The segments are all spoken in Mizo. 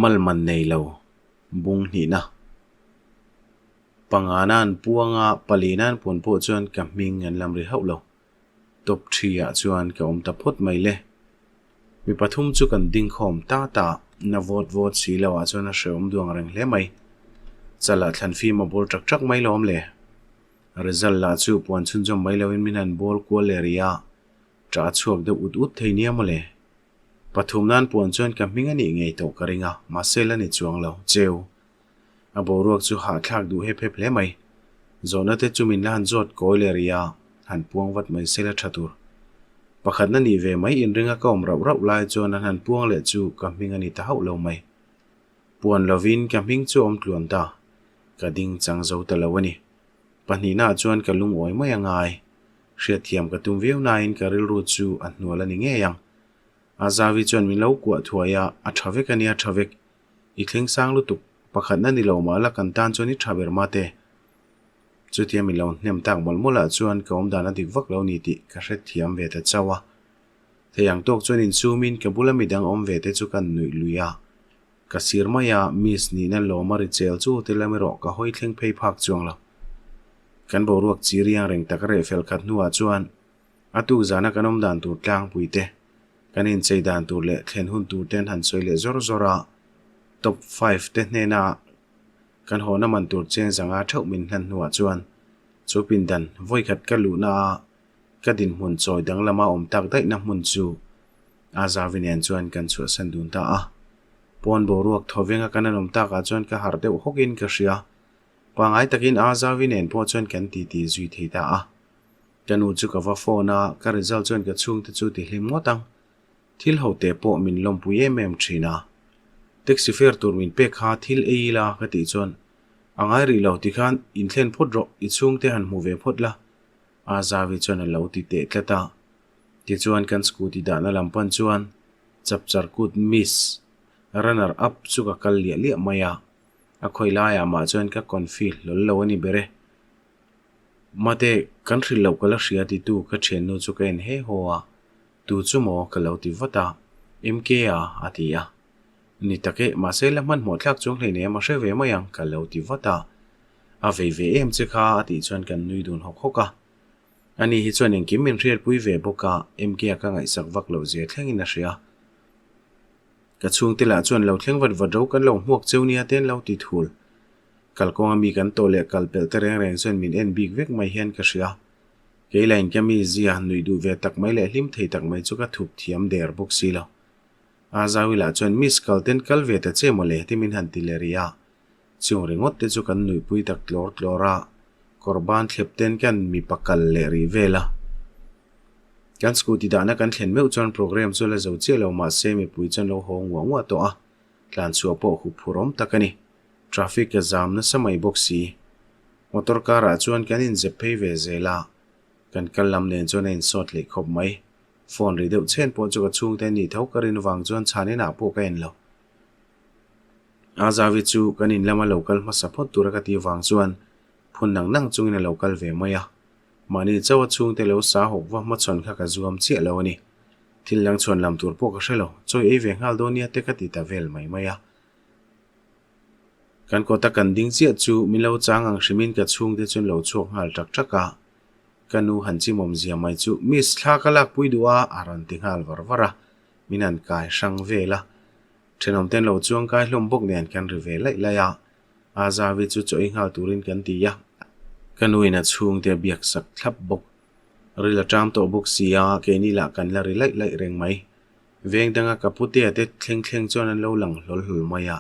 Malman nei lo bung hnihna. Pangana an puang a, palina an puan pawh chuan ka hming an lam ri hauh lo. Top three-ah chuan ka awm ta phawt mai le. Mi pathum chu kan ding khawm ta ta, na vawt vawt si lo ah chuan a hrehawm duang reng hle mai. Chalah thlan fim a bawl ṭak ṭak mai lawm le. Result lah chu puan chhunzawm mai loin min han bawl kual leh rih a, ṭah a chhuak deuh ut ut thei nia mawle. Pathum nan puan chuan ka hming a nih ngei tawh ka ring a, mahse la ni chuang lo, cheu. A boruak chu hahthlak duh hep hep hle mai. Zawhna te chu min la han zawt kawi leh rih a, han puang vat mai se la tha tur. Pakhatna nih ve mai inringa ka awm rauh rauh lai chuan an han puang leh chu ka hming a ni ta hauh lo mai. Puan lovin ka hming chu a awm tluan ta. Ka ding chang zo ta lo a ni. Pahnihnaah chuan ka lungawi mai a ngai. Hriatthiam ka tum viau nain ka rilru chu a hnual a ni ngei ang. Azavi chuan min lo kuah thuai a, a tha vek a nia tha vek. I thleng sang lutuk, pakhatna ni lo mah la kan tan chuan i tha ber mate. Chutia min lo hnem tak mawlh mawlh ah chuan ka awmdan a dik vak lo ni tih ka hrethiam ve ta chauh a. Thei ang tawk chuan insumin ka bula midang awm ve te chu ka nuih lui a. Ka sir mai a, Miss nihna lawm a ri chel chu ti lam erawh ka hawi thleng phei phak chuang lo. Kan boruak chi riang reng tak reh fel khat hnuah chuan a tuk zana kan awm dan tur tlangpui te, kan inchei dan tur leh thlen hun tur te an han sawi leh zawr zawr a, Top five te hnena kan hawhna man tur cheng zanga theuh min hlan hnuah chuan chu pindan vawikhat ka luhna a ka dinhmun chawi danglama awm tak daihna hmun chu Azavi nen chuan kan chhuahsan dun ta a. Pawn boruak thaw venga kan an awm takah chuan ka harh deuh hawkin ka hria. Pangngai takin Azavi nen pawh chuan kan titi zui thei ta a. Ka nu chu ka va phone a, ka result chuan ka chhungte chu ti hlim ngawt ang. Thil ho te pawh min lawmpui em em thin a. Taxi fare tur min pek kha thil ei ila ka tih chuan a ngai rih lo tikhan inthlen phawt rawh, i chhungte han hmu ve phawt la Azavi chuan a lo ti teh tlat a. Tichuan kan scooty dahna lam pan chuan Chapchar kut Miss runner up chu ka kal liah liah mai a, a khawi laiah mah chuan ka confi hlawl lo a ni ber e. Mate, kan hrilh loh ka la hria titu ka thiannu chu ka en he haw a, tu chu maw ka lo ti vat a, MK a a ti a. Ni tak e, mahse la hmanhmawh thlak chuang hleinem a hre ve mai ang ka lo ti vat a. A vei ve em che kha a tih chuan kan nui dun hawk hawk a. Ani hi chuan engkim min hriatpui ve bawk a, MK-a ka ngaihsak vak loh zia thlengin a hria. Ka chhungte lah chuan lo thleng vat vat ro kan lo hmuak cheu nia te an lo ti thul. Kalkawnga mi kan tawh leh kal pelh te reng reng chuan min en bik vek mai hian ka hria. Kei lain ka mi zia nuih duh ve tak mai leh hlim thei tak mai chu ka thup thiam der bawk si lo. Azawi lah chuan Miss kal ten kal ve ta che mawle ti min han ti leh rih a. Chung ringawt te chu kan nuihpui tak tlawr tlawr a, kawr ban thlep ten kan mipa kal leh rih vel a. Kan scooty dahna kan thlen meuh chuan program chu la zo chiah lo mahse mipui chuan lo haw nguah nguah tawh a, tlan chhuah pawh hup phur awm tak a ni. Traffic a zam nasa mai bawk si. Motor car ah chuan kan inzep phei ve zel a, kan kal lam nen chuan a insawt leh khawp mai. Phone ri deuh chhen pawh chu ka chhungte an nih tho ka rin vang chuan chhan inah pawh ka en lo. Azavi chu kan in lama lo kal hmasa phawt tura ka tih vang chuan phun nang nang chungin a lo kal ve mai a. Mahni chauha chhungte lo sa hawk va hmachhawn kha ka zuam chiah lo a ni. Thil dang chhuan lam tur pawh ka hre lo, chawi ei ve nghal dawn nia te ka ti ta vel mai mai a. Kan kawta kan ding chiah chu min lo chang ang hrimin ka chhungte chuan lo chhuak nghal ṭak ṭak a. Ka nu han chimawm zia mai chu Miss thla ka lakpui duh a a rawn ti nghal var var a, min han kai hrang vel a. Thenawmten lo chuang kai hlawm bawk nen kan ri ve laih laih a, Azavi chu chaw ei nghal turin kan ti a, ka nuin a chhungte a biak sak thlap bawk. Ril a ṭam tawh bawk si a, keini lah kan la ri laih laih reng mai. Veng danga ka putea te thleng thleng chuan an lo lang hlawl hlawl mai a,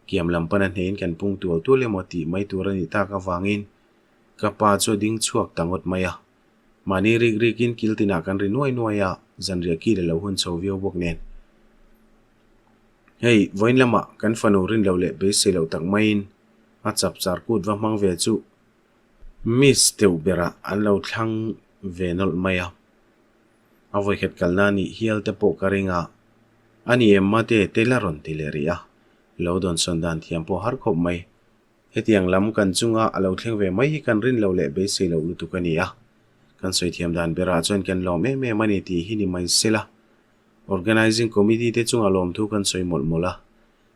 kiam lam pana hnehin kan pung tual tual emaw tih mai tur a nih tak avangin ka pa chu a ding chhuak ta ngawt mai a. Mahni rik rikin kil tinah kan ri nuai nuai a, zanriah kil a lo hun chho viau bawk nen. Hei, vawiin lamah kan fanu rin loh leh beisei loh tak maiin a chap char kut va hmang ve chu Miss deuh berah an lo thlang ve nawlh mai a. A vawikhat kalna a nih hial te pawh ka ring a, a ni em mate te la rawn ti leh rih a, lo dawnsawn dan thiam pawh har khawp mai. Hetiang lam kan chunga a lo thleng ve mai hi kan rin loh leh beisei loh lutuk a ni a, kan sawi thiam dan berah chuan kan lawm em em a ni tih hi ni mai se la. Organising Committee te chunga lawmthu kan sawi mawlh mawlh a.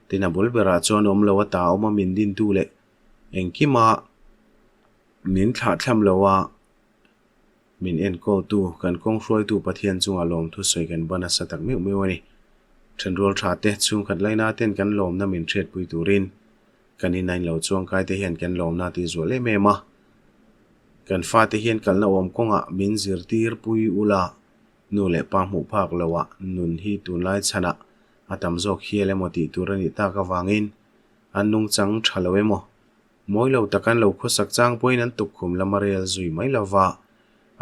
Tin a bul berah chuan awm lo a ta awm a min dintu leh engkima min thlahthlam lo a min enkawltu kan kawng hruaitu Pathian chungah lawmthu sawi kan ban nasa tak meuh meuh a ni. Thenrual tha te chhungkhat laina ten kan lawmna min hriatpui turin kan inain lo chuangkai te hian kan lawmna a tihzual em em a. Kan fate hian kalna awm kawngah min zirtir pui ula nu leh pa hmuh phak loah nun hi tunlai chhanah a tam zawk hial emaw tih tur a nih tak avangin an nungchang tha lo emaw mawi lo tak an lo khawsak chang pawhin an tukkhum lama rel zui mai lova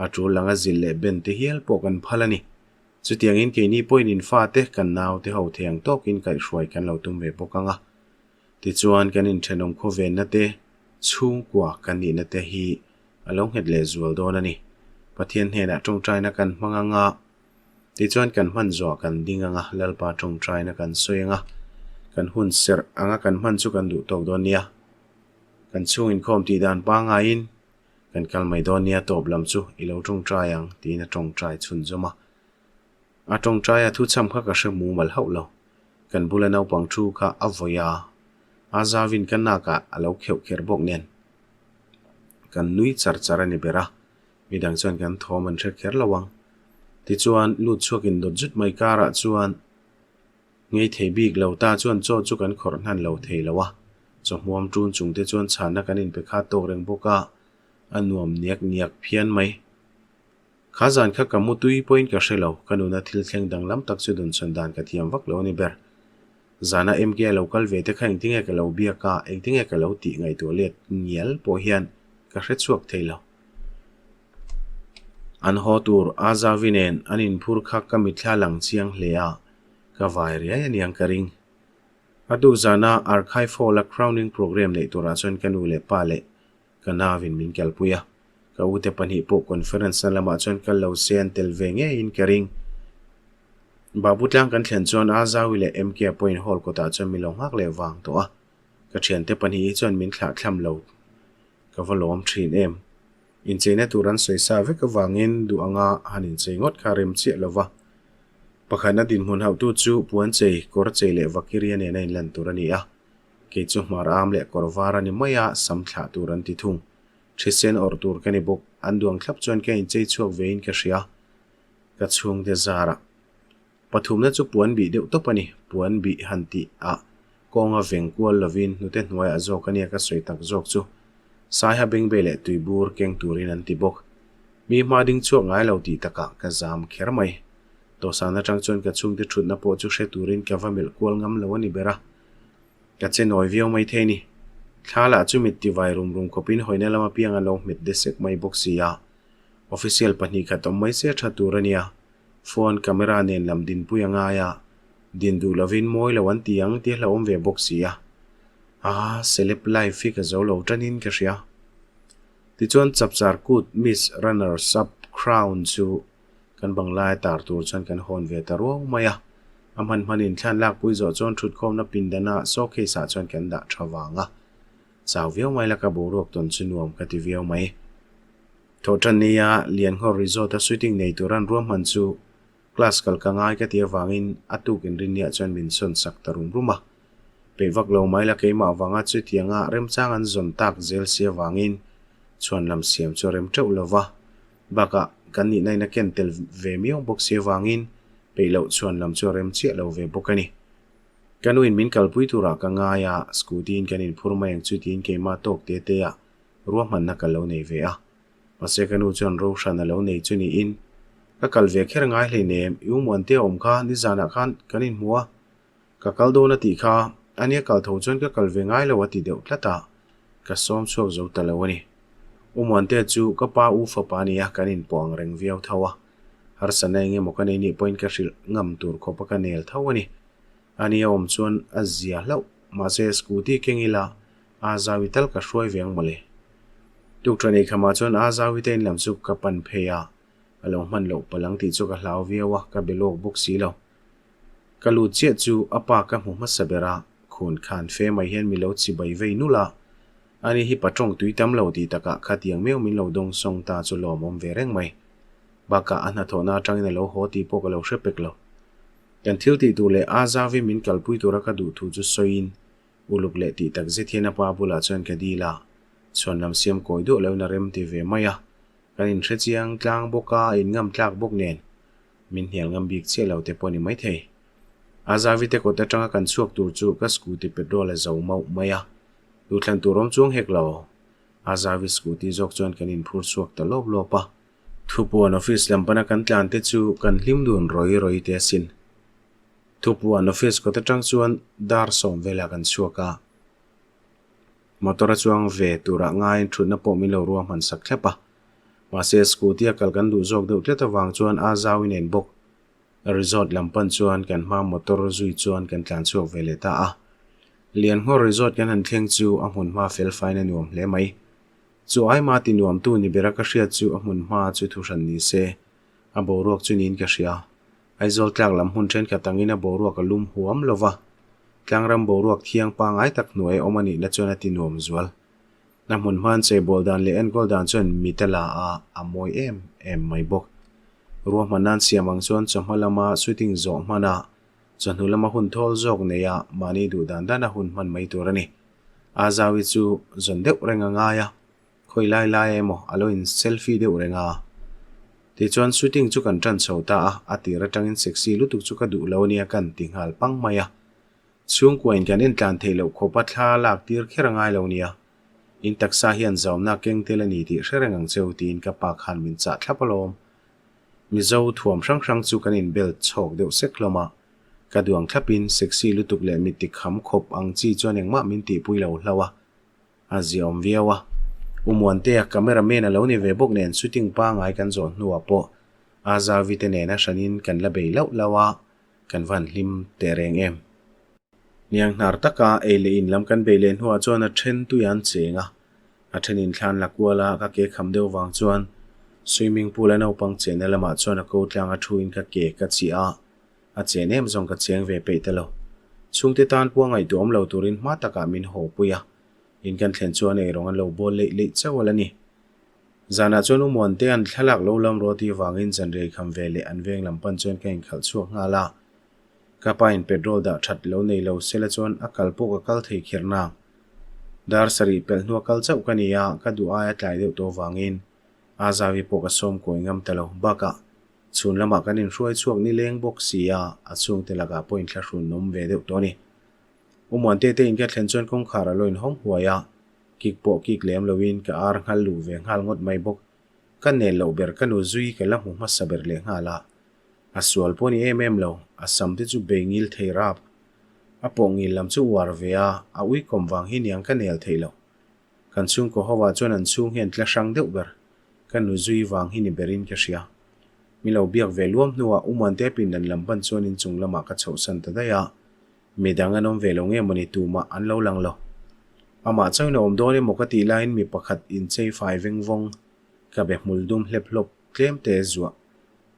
a tul langa zilh leh ben te hial pawh kan phal a ni. Chutiangin keini pawhin in fate kan naute ho thei ang tawkin kaihhruai kan lo tum ve bawk ang a. Tichuan kan inthenawm khawvenna te, chhungkua kan nihna te hi a lo nghet leh zual dawn a ni. Pathian hnenah tawngtaina kan hmang ang a, tichuan kan hman zuah kan ding ang a, Lalpa tawngtaina kan sawi ang a, kan hun serh ang a kan hman chu kan duh tawk dawn nia. Kan chhung inkhawm tih dan pangaiin kan kal mai dawn nia tawp lam chu i lo tawngtai ang tiin a tawngtai chhunzawm a. A tawngtai a thuchham kha ka hre mumal hauh lo. Kan bula naupang thu kha a vawi a, a zavin ka nakah a lo kheuh kher bawk nen. Kan nui char char a ni ber a, midang chuan kan thawm an hre kher lo ang. Tichuan, lut chhuakin dawt zut mai karah chuan ngei thei bik lo ta chuan chaw chu kan khawrh hnan lo thei lo a, chawhmuam ṭun chung te chuan chhanna kan inpe kha tawk reng bawk a, a nuam niak niak phian mai. Kha zan kha ka mutui pawhin ka hre lo, ka nuna thil thleng danglam tak chu dunchhawn dan ka thiam vak lo a ni ber. Zana MK a lo kal ve te kha engtinge ka lo biak a, engtinge ka lo tih ngaihtuah let ngial pawh hian ka hre chhuak thei lo. An haw tur Azavi nen an inphur kha ka mitthla lang chiang hle a, ka vai riai a niang ka ring. A tuk zana Archive Hall-a crowning programme neih turah chuan ka nu leh pa leh Ka nauin min kalpui a, ka ute pahnih pawh conference na lamah chuan kal lo se an tel ve ngeiin ka ring. Babu tlang kan thlen chuan Azawi leh MK pawhin hall kawtah chuan min lo nghak leh vang tawh a, ka thiante pahnih hi chuan min thlah thlam lo ka va lawm thin em. Incheina tur an sawi sa vek avangin duh anga han inchei ngawt kha rem chiah lo va. Pakhatna dinhmun hauhtu chu puanchei, kawrchei leh vakiria nena inlan tur a ni a. Kei chu hmar am leh kawr var a ni mai a, sam thlah tur an ti thung. Thisen awrh tur ka ni bawk. An duang thlap chuan ka inchei chhuak vein ka hria. Ka chhungte zarah. Pathumna chu puan bih deuh tawp a ni. Puan bih han tih ah kawnga veng kual lovin hnute hnuaiah zawk a nia ka sawi tak zawk chu. Saiha bengbeh leh tuibur keng turin an ti bawk. Mi hma ding chhuak ngai lo tih takah ka zam kher mai. Dawhsan atang chuan ka chhungte thutna pawh chu hre turin ka va melh kual ngam lo a ni ber a. Ka che nawi viau mai thei ni. Thla lah chu mit tivai rum rum khawpin hawina lama piang a lo hmet de sek mai bawk si a. Official pahnih khat awm mai se tha tur a nia. Phone camera nen lam dinpui a ngai a, din duh lovin mawi lo an ti ang tih a hlauhawm ve bawk si a. Aa, celeb life hi ka zo lo tanin ka hria. Tichuan Chapchar Kut Miss Runners Up Crown chu Kan banglai tar tur chuan kan hawn ve ta ruau mai a, a hman hmanin thlan lakpui zawh chuan thutkhawmna pindana showcase ah chuan kan dah tha vang a, chau viau mai la ka boruak tawn chu nuam ka ti viau mai. Thawhtan nia Lianghawr Resort a shooting nei tur an ruahman chu class kal ka ngai ka ti avangin a tuk inrinniah chuan min sawn sak ta rum rum a, peih vak lo mai la keimah avanga chutianga remchang an zawn tak zel si avangin chhuan lam siam chu a rem teuh lo va. Bakah, kan nihna in a ken tel ve miau bawk si avangin peih loh chuan lam chu a rem chiah lo ve bawk a ni. Ka nuin min kalpui turah ka ngai a, scooty in kan inphur mai ang chu tiin keimah tawk te te ah ruahmanna ka lo nei ve a. Mahse ka nu chuan ro hran a lo nei chu niin, Ka kal ve kher ngai hleinem, i u Muantea awm kha nizanah khan kan inhmu a, Ka kal dawn a tih kha, ania kal tho chuan ka kal ve ngai lo a ti deuh tlat a, ka sawm chhuak zo ta lo a ni. U Muantea chu ka pa u fapa a ni a, kan inpawh ang reng viau tho a. Harsatna eng emaw ka nei nih pawhin ka hrilh ngam tur khawpa ka nel tho a ni. Ania awm chuan a zia hlauh, mahse scooty keng ila a zawi tal ka hruai ve ang mawle. Tukṭha nei khamah chuan a zawi te in lam chu ka pan phei a, a lo hman loh palh ang tih chu ka hlau viau a, ka be lawk bawk si lo. Ka lut chiah chu a pa ka hmu hmasa ber a, khun khan fe mai hian mi lo chibai vei nulh a, ani hi patawng tui tam lo tih takah khatiang miau min lo dawng sawng ta chu lawmawm ve reng mai. Bakah a hnathawhna atangin a lo haw tih pawh ka lo hre pek lo. Kan thil tih tur leh a zauvi min kalpui tura ka duh thu chu sawiin uluk leh tih tak zet hian a pa bulah chuan ka dil a, chhuan lam siam kawi duah loin a rem ti ve mai a, kan inhre chiang tlang bawk a, inngam tlak bawk nen min hnial ngam bik chiah lo te pawh a ni maithei. A zauvi te kawt atanga kan chhuak tur chu ka scooty petrol a zo mauh mai a, duhthlan tur awm chuang hek lo. A zauvi scooty zawk chuan kan inphur chhuak ta lawp lawp a. Thupuan office lam pana kan tlan te chu kan hlim dun rawi rawi te asin. Thupuan office kawt atang chuan dar sawm velah kan chhuak a. Motor a chuang ve turah ngaiin thutna pawh min lo ruahman sak thlap a. Mahse scooty a kal kan duh zawk deuh tlat avang chuan a zau inen bawk. Resort lam pan chuan kan hma motor zui chuan kan tlan chhuak ve leh ta a. Lianngawr resort kan han thleng chu a hmun hma fel fain a nuam hle mai. Chu aima ti nuamtu ni bera ka hriat chu a hmun hma chu thuhran ni se, a boruak chu niin ka hria. Aizawl tlak lam hmun thenkhat angin a boruak a lum huam lo va, tlangram boruak thiang pangai tak hnuai a awm a nihna chuan a ti nuam zual. A hmun hman cheibawl dan leh enkawl dan chuan mit a la a, a mawi em em mai bawk. Ruahman nan siam ang chuan chawhma lama shooting zawh hmana chawhnu lama hun thawl zawk neia mahni duh dan dana hun hman mai tur a ni. A zauhi chu zawn deuh reng a ngai a, khawi lai lai emaw a lo in selfie deuh reng a. Tichuan shooting chu kan tan chho ta a, a tir atangin sexy lutuk chu ka duh lo ania kan ti nghal pang mai a. Chhungkua in kan entlan theih loh khawpa thla lak tir kher a ngai lo nia. In taksa hian zaumna keng tel a ni tih hre reng ang cheu tiin ka pa khan min chah thlap alawm. Mizo thuam hrang hrang chu kan inbel chhawk deuh sek hlawm a. Ka duang thlapin sexy lutuk leh mit ti kham khawp ang chi chuan engmah min tihpui lo hlauh a, a ziaawm viau a. U Muantea camera man a lo ni ve bawk nen shooting pangai kan zawh hnuah pawh a Zavi te nena hranin kan la bei lauh lauh a, kan van hlim teh reng em. Niang hnar taka ei leh in lam kan bei leh hnuah chuan a then tui an cheng a, a then in thlan la kual a, ka ke kham deuh vang chuan swimming pool a naupang chenna lamah chuan a ko tlang a thu in ka ke ka chiah a, A chen em zawng ka cheng ve peih ta lo. Chhungte tan pawh a ngaihtuahawm lo turin hma takah min haw pui a. In kan thlen chuan eirawng an lo bawl leih leih chauh al a ni. Zanah chuan U Muantea'n thlalak lo lam rawh tih vangin zanriai kham ve leh an veng lam pan chuan ka inkhalh chhuak nghal a. Ka pa in petrol dah that lo nei lo sela chuan a kal pawh ka kal thei kher nang. Dar sarih pelh hnua kal chauh ka ni a, ka duh aia tlai deuh tawh vangin Azawi pawh ka sawm kawi ngam ta lo. Bakah Chhun lamah kan inhruai chhuak ni leng bawk si a, a chhungte lakah pawh inthlahrun awm ve deuh tawh a ni. U Muante te in ka thlen chuan kawngkhar a lo inhawng huai a, kik pawh kik lem loin ka ar nghal luh ve nghal ngawt mai bawk. Ka nel loh ber ka nu zui ka la hmu hmasa ber leh nghal a, a sual pawh ni em em lo, a sam te chu bei ngil thei rap. A pawh ngil lam chu uar ve a, a uikawm vang hi niang ka nel theih lo. Kan chhungkaw ho ah chuan an chhung hi an tla hrang deuh ber. Ka nu zui vang hi ni berin ka hria. Mi lo biak ve luam hnuah U Muante pindan lam pan chuan inchung lamah ka chhohsan ta daih a. Midang an awm ve lo nge mawni tumah an lo lang lo. Amah chauhin a awm dawn emaw ka tih laiin mi pakhat inchei fai veng vawng ka be hmul dum hlep hlawp tlem te zuah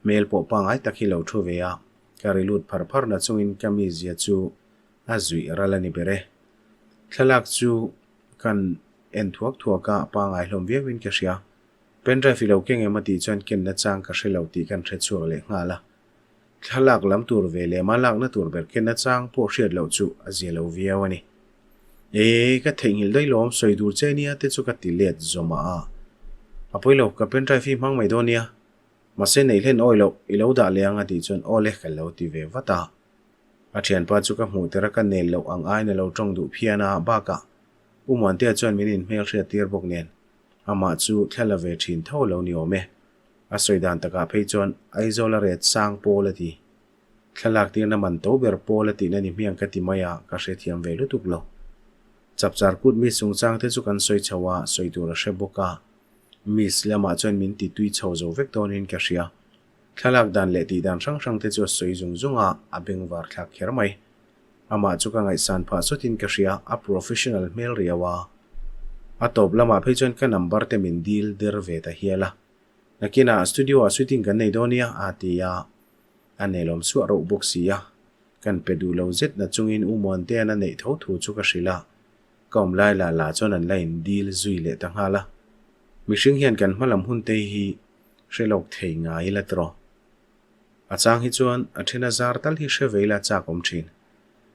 hmel pawh pangai tak hi lo thu ve a, ka ri lut phar phar na chungin ka mizia chu a zuih ral a ni ber e. Thlalak chu kan en thuak thuak a, pangai hlawm viauin ka hria. Pendrive i lo keng em a tih chuan kenna chang ka hre lo tih kan hre chhuak leh nghal a. Thlalak lam tur ve leh mah lakna tur ber kenna chang pawh hriat loh chu a zia lo viau a ni. E, ka theihnghilh daih lawm, sawi tur che nia te chu ka ti let zawm a. A pawi lo, ka pendrive hi hmang mai dawn nia. Mahse neih hlen awi loh, i lo dah leh ang a tih chuan aw le ka lo ti ve vat a. A thianpa chu ka hmuh tir a ka nel loh ang aiin a lo tawng duh phian a, bakah U Muantea chuan min inhmel hriat tir bawk nen amah chu thla la ve thin tho lo ni awm e. A sawi dan takah phei chuan Aizawl a ret sang pawl a ti. Thla lak tirna man to ber pawl a tihna ni hmiang ka ti mai a, ka hrethiam ve lutuk lo. Chapchar kut mi chungchang te chu kan sawi chho a, sawi tur a hre bawk a. Miss lamah chuan min ti tui chho zo vek dawnin ka hria. Thlalak dan leh tih dan hrang hrang te chu a sawi zung zung a, a bengvar thlak kher mai. Amah chu ka ngaihsan phah sawtin ka hria, a professional hmel riau a. A tawp lamah phei chuan ka number te min dil der ve ta hial a. Nakinah studio ah shooting kan nei dawn nia a ti a, a nelawm suah rauh bawk si a. Kan pe duh lo zet na chungin U Muantea'n a neih tho thu chu ka hrilh a. Ka awm lai lah lah chuan an la in dil zui leh ta nghal a. Mihring hian kan hmalam hun te hi Hre lawk thei ngai ila tawh. A chang hi chuan a then a zar tal hi hre ve ila chak awm thin.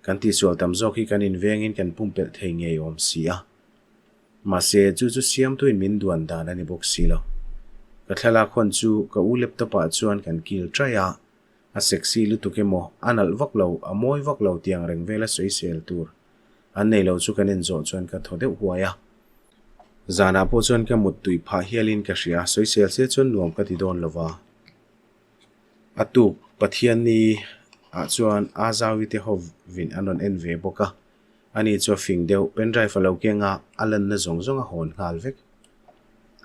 Kan tihsual tam zawk hi kan invengin kan pumpelh thei ngei awm si a. Mahse, chu chu siamtuin min duan dan a ni bawk si lo. Ka thlalak hawn chu ka u laptop ah chuan kan kil ṭaih a, a sexy lutuk emaw, a nalh vak lo, a mawi vak lo tiang reng vela sawisel tur an nei lo chu kan en zawh chuan ka thaw deuh huai a. Zanah pawh chuan ka muttui phah hialin ka hria, sawisel se chuan nuam ka ti dawn lo va. A tuk Pathianni ah chuan Azawi te ho vin an rawn en ve bawk a, ani chu a fing deuh, pendrive a lo keng a, a lanna zawng zawng a hawn nghal vek.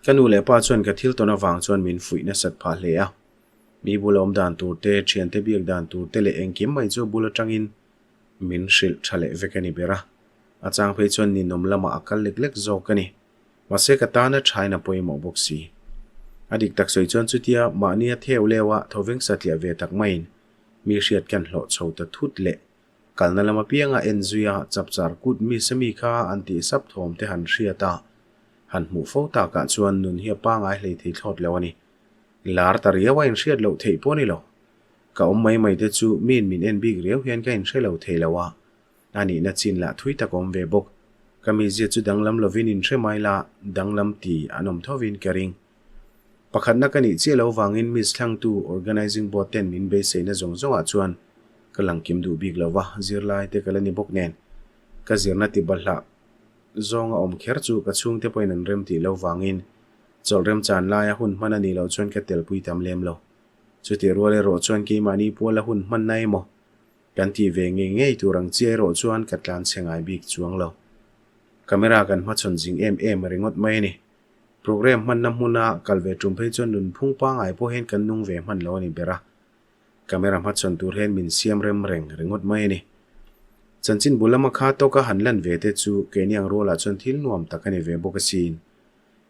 Ka nu leh pa chuan ka thil tawn avang chuan min fuih nasat phah hle a, mi bul awm dan tur te, thiante biak dan tur te leh engkim mai chu bul atangin min hrilh tha leh vek a ni ber a, a chang phei chuan ninawm lamah a kal lek lek zawk a ni. Mahse ka tana thain a pawimawh bawk si. A dik tak sawi chuan chutia mahnia theu leu a thoveng satliah ve tak maiin mi hriat kan hlawh chho ta thut leh kalna lam apianga en zuia chapchar kut mi semi kha an tih sap thawm te han hriat a, han hmuh fo takah chuan nun hi a pangai hlei thei thlawt lo a ni. Lar ta riau a inhriat loh theih pawh a ni lo. Ka awm mai mai te chu miin min en bik riau hian ka inhre lo thei lo a, A nihna chin lah thui tak awm ve bawk. Ka mizia chu danglam lovin inhre mai la, danglam ti an awm thovin ka ring. Pakhatna ka nih chiah lo vangin Miss Thlangtu Organising Board ten min beiseina zawng zawngah chuan ka lang kim duh bik lo va, zirlai te ka la ni bawk nen. Ka zirna ti balhlah zawnga awm kher chu ka chhungte pawhin an rem tih lo vangin chawlh remchan laia hun hman a nih loh chuan ka telpui tam lem lo. Chutih rual erawh chuan keimahni puala hun hmanna emaw Kan tih ve ngei ngei tur ang chiah erawh chuan ka tlan chhe ngai bik chuang lo. Camera kan hmachhawn zing em em ringawt mai a ni. Program hmanna hmuna kal ve tum phei chuan nunphung pangai pawh hian kan nung ve hman lo a ni ber a. Camera hmachhawn tur hian min siam rem reng ringawt mai a ni. Chanchin bul lama kha tawka han lan ve te chu keini ang rualah chuan thil nuam tak a ni ve bawk asin.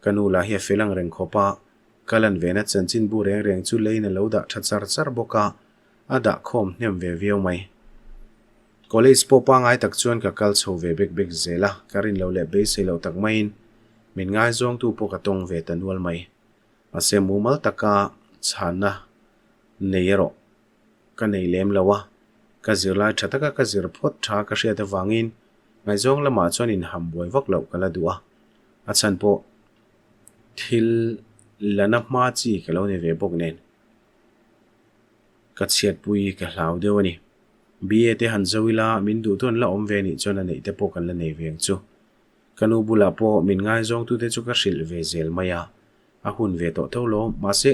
Ka nu lah hi a fel ang reng khawp a, ka lan vena chanchin bu reng reng chu leiin a lo dah tha char char bawk a, A dah khawm hnem ve viau mai. College pawh pangai tak chuan ka kal chho ve bek bek zel a, ka rin lo leh beisei loh tak maiin min ngaizawngtu pawh ka tawng ve ta nual mai. Mahse mumal taka chhanna nei erawh ka nei lem lo a, ka zirlai tha taka ka zir phawt tha ka hriat avangin ngaihzawng lamah chuan inham buai vak loh ka la duh a, a chhan pawh thil la na hma chi ka lo ni ve bawk nen. Ka chhiatpui ka hlau deuh a ni. BA te han zo ila min duh dawn la awm ve nih chuan a neih te pawh kan la nei ve ang chu. Ka nu bulah pawh min ngaizawngtute chu ka hrilh ve zel mai a, a hun ve tawh tho lo. Mahse,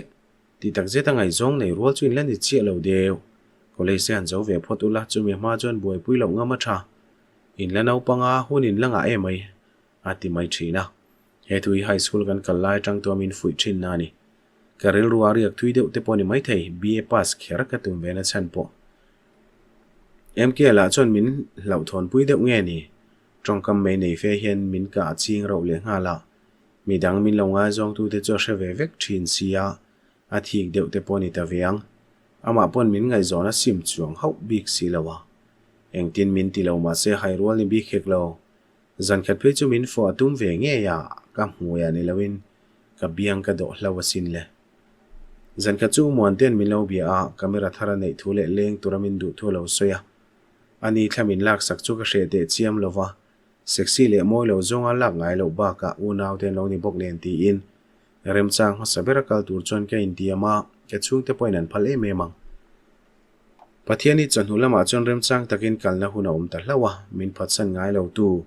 tih tak zeta ngaihzawng nei rual chu in la ni chiah lo deuh. College te han zo ve phawt ula, chumi hma chuan buaipui loh ngam a tha. In la naupang a, hun in la ngah em mai, a ti mai thin a. He thu hi high school kan kal lai atang tuam in fuih thin na a ni. Ka rilru a riak thui deuh te pawh a ni maithei, BA pass kher ka tum ve na chhan pawh. MK lah chuan min hlauhthawnpui deuh nge ni? Tawngkam mai nei fe hian min kah a ching rauh leh nghal a, midang min lo ngaizawngtu te chu a hre ve vek thin sia, a thik deuh te pawh a ni ta ve ang. Amah pawn min ngaihzawn a sim chuang hauh bik si lo a. Engtin min ti lo mahse hairual ni bik hek lo. Zan khat phei chu min fawh a tum ve ngei a, ka hmuiah ni loin ka biang ka dawh hlo asin le. Zan khat chu Muante'n min lo bia a, camera thar a neih thu leh leng tura min duh thu a lo sawi a. Ani thla min laksak chu ka hreh teh chiam lo va, sexy leh mawi lo zawnga lak ngai loh bakah unaute an lo ni bawk nen tiin remchang hmasa bera kal tur chuan ka intiam a, ka chhungte pawhin an phal em em ang. Pathian hi chawhnu lamah chuan remchang takin kalna hun a awm ta hlauh a, min phatsan ngai lo tu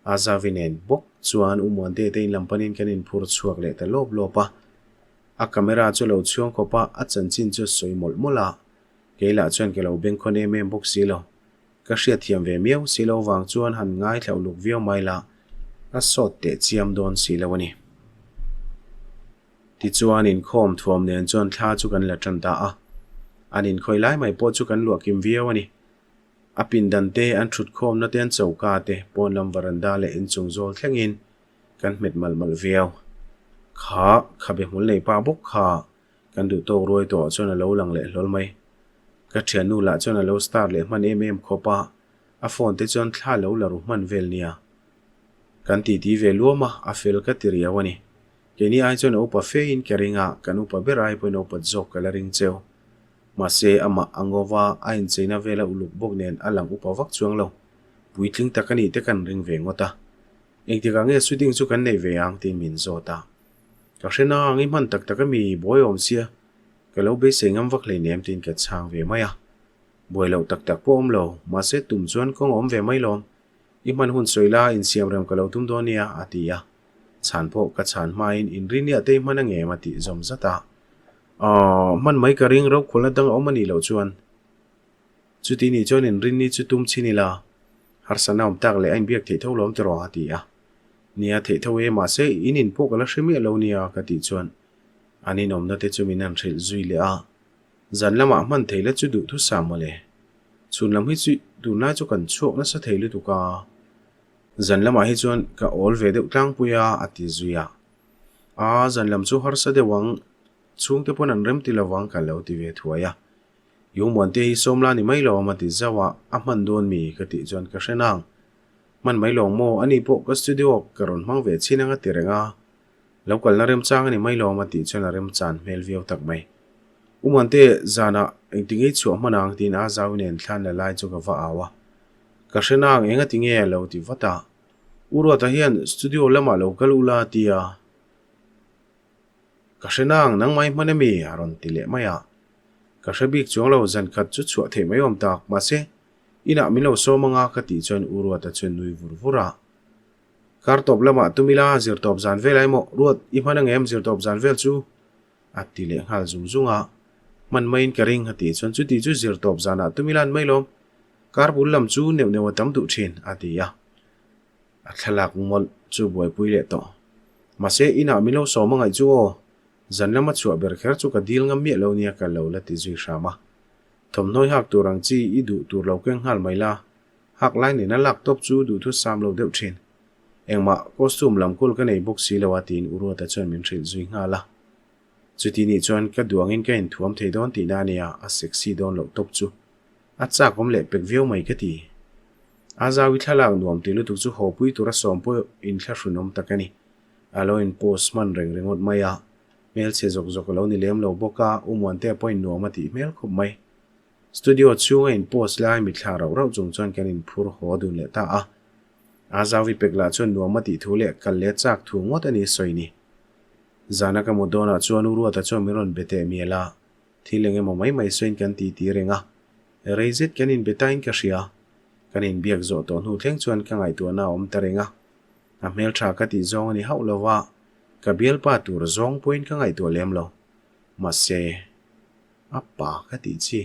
Azavi nen bawk chuan U Muante te in lam panin kan inphur chhuak leh ta lawp lawp a. A camera chu a lo chhuang khawp a, a chanchin chu a sawi mawlh mawlh a, kei lah chuan ka lo bengkhawn em em bawk si lo. Ka hriatthiam ve miau si lo vang chuan han ngaithla uluk viau mai la, a sawt teh chiam dawn si lo a ni. Tichuan inkhawm thuam nen chuan thla chu kan la tan ta a, an inkhawi lai mai pawh chu kan luah kim viau a ni. A pindan te, an thutkhawmna te, an choka te, pawn lam varanda leh inchung zawl thlengin kan hmet malh malh viau. Kha khabe hmul nei pa bawk kha kan duh tawk ruai tawhah chuan a lo lang leh hlawl mai. Ka thiannu lah chuan a lo start leh hman em em khawp a, a phone te chuan thla lo la ru hman vel nia. Kan titi ve luam a, a fel ka ti riau a ni. Keini ai chuan a upa fe in ka ring a, kan upa ber ai pawhin a upat zawk ka la ring cheu. Mahse, amah a ngo va, a incheina vela uluk bawk nen a lang upa vak chuang lo. Puitling tak a nih te kan ring ve ngawt a. Engtikah nge shooting chu kan neih ve ang tiin min zawt a. Ka hre na ang i hman tak tak a mi buai awm sia, ka lo beisei ngam vak hleinem tiin ka chhang ve mai a. Buai loh tak tak pawh awm lo, mahse tum chuan kawng a awm ve mai lawm. I hman hun sawi la, insiam rem ka lo tum dawn nia, a ti a. Chhan pawh ka chhan hmain inriniah te i hman angem a tih zawm zat a. Aw, hman mai ka ring rokhawlna dang a awm a nih loh chuan. Chuti nih chuan inrinni chu tum chhin ila, harsatna awm tak leh a inbiak theih tho lawm tiraw a ti a. Nia theih tho e, mahse in in pawh ka la hre miah lo nia ka tih chuan an inawmna te chu min han hrilh zui leh a. Zan lamah hman thei la chu duh thusam mawle. Chhun lam hi chu tunlai chu kan chhuak nasa thei lutuk a. Zan lamah hi chuan ka awl ve deuh tlangpui a, a ti zui a. Aa, zan lam chu harsa deuh ang, chhungte pawn an rem ti lovang ka lo ti ve thuai a. I Umuante hi sawmla ni mai lo a ti zauh a, a hman dawn mi ka tih chuan ka hre nang. Hman mai lawng maw, ani pawh ka studio ka rawn hmang ve chin ang a ti reng a. Lo kalna remchang a ni mai lawm a tih chuan a remchan hmel viau tak mai. Umuante zanah engti ngei chhuah hman ang tiin a zau nen thlan la lai chu ka va au a. Ka hre nang eng a ti nge a lo ti vat a. U Ruata hian studio lamah lo kal ula a ti a. Ka hre nang nangmah i hman ami? a rawn ti leh mai a. Ka hre bik chuang lo zan khat chu chhuah theih mai awm tak mahse inah min lo sawm anga ka tih chuan U Ruata chuan nui vur vur a. Kar tawp lamah tum ila zirtawp zan vel ai maw? Ruat i hman angem zirtawp zan vel chu? A ti leh nghal zung zung a. Hman maiin ka ring a tih chuan chuti chu zirtawp zanah tum ila an mai lawm. Kar bul lam chu neuh neuh a tam duh thin a ti a. A thlalak mawlh chu buaipui leh tawh. Mahse inah min lo sawm a ngaih chu aw. Zan lama chhuah ber kher chu ka dil ngam miah lo nia ka lo la ti zui hram a. Thawmhnawi hak tur ang chi i duh tur lo keng nghal mai la. Hak lai nena lak tawp chu duhthu sam lo deuh thin. Engmah costume lam kul ka nei bawk si lo a tiin U Ruata chuan min hrilh zui nghal a. Chuti nih chuan ka duangin ka inthuam thei dawn tihna a nia, a sexy dawn loh tawp chu. A chak awm leh pek viau mai ka ti. A zau i thlalak nuam ti lutuk chu haw pui tura sawm pawh inthlahrunawm tak a ni. A lo in post hman reng ringawt mai a, hmelchhe zawk zawk a lo ni lem lo bawk a, U Muantea pawhin nuam a tih hmel khawp mai. Studio chhunga in post lai mithla rauh rauh chung chuan kan inphur haw dun leh ta a. A zauvi pek lah chuan nuam a tih thu leh kal leh chak thu ngawt a ni sawi ni. Zana ka mut dawnah chuan U Ruata chuan min rawn be teh mial a, thil eng emaw mai mai sawiin kan ti ti reng a. Rei zet kan inbe tain ka hria. Kan inbiak zawh tawh hnu thleng chuan ka ngaihtuahna a awm ta reng a. A hmeltha ka tih zawng a ni hauh lo va, ka bialpa tur zawng pawhin ka ngaihtuah lem lo. Mahse. A pa ka tih chi.